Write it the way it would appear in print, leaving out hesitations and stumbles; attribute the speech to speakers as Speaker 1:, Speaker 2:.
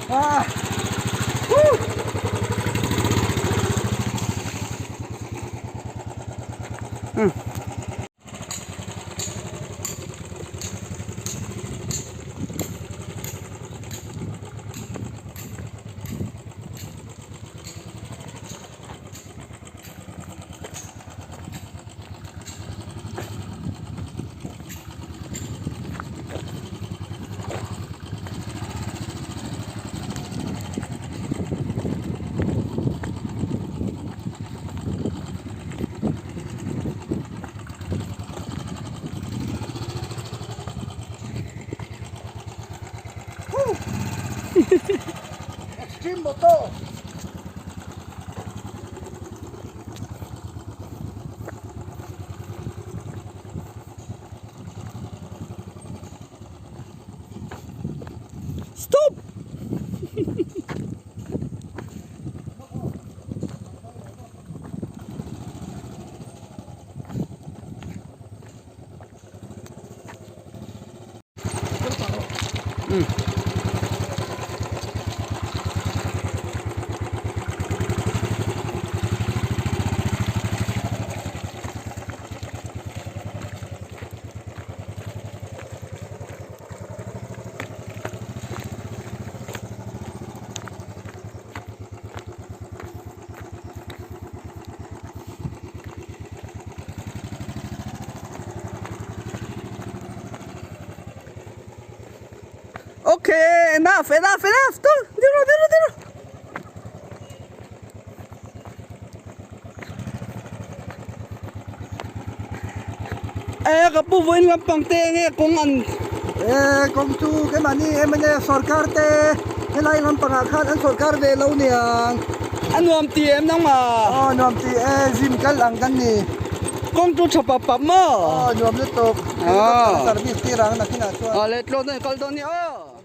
Speaker 1: Ah. Woo!
Speaker 2: Hmm.
Speaker 1: Extreme motor.
Speaker 2: Stop! Okay, enough, enough, enough. Tu, diro, diro, diro. E ka pu vawiin lampang te nge kawng an
Speaker 1: E kawng chu keimahni mna sorkar te helai lampangah khan an sorkar ve lo niang.
Speaker 2: A nuam ti em nang ma?
Speaker 1: Aw nuam ti e, gym kal ang kan ni.
Speaker 2: Kawng chu tha pap pap maw?
Speaker 1: Aw nuam lutuk. Helicopter service tir ang nakinah chuan.
Speaker 2: Aw le tlawn a kal dawn ni aw.